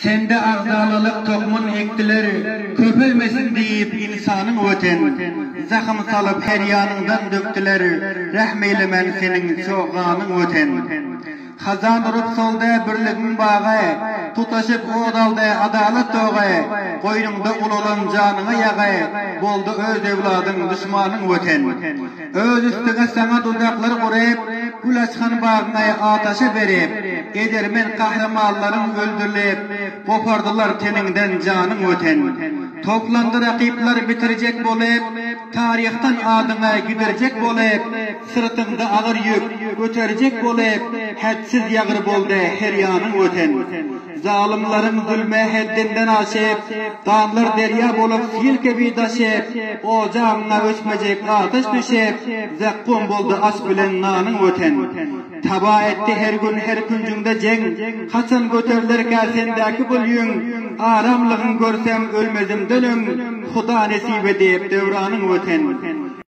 Sende agzalalyk tohmun ekdiler, Köpelmesin diýip ynsanyň Watan. Zahym salyp her ýanyňdan dökdüler, Rähm eýlemän seniň çoh ganyň Watan. Hazan urup soldy birligiň bagy, Tutaşyp ot aldy adalat dogy, Goýnuňda ulalan janyňa ýagy, Boldy öz ewladyň duşmanyň Watan. Öz üstüňe saňa duzaklar gurup, Gül açgan bagyňy ataşa berip, Edermen gahrymanlaryň öldürilip, Gopardylar teniňden janyň Watan. Toplandy rakyplar bitirjek bolup, Taryhdan adyňy gidirjek bolup, Syrtyňda agyr ýük göterjek bolup, Hätsiz ýagyr boldy her ýanyň Watan. Zalymlaryň zulmy hetdinden aşyp, Ganlar derýa bolup sil kibi daşyp, Ojagyňa öçmejek ataş düşüp, Zakgun boldy aş bilen nanyň Watan. Taba etdi her gün her künjüňde jeň, Haçan göterilerkä sendäki bul ýüň, Aramlygyň görsem ölmezimden öň, Huda nesip edip döwranyň Watan.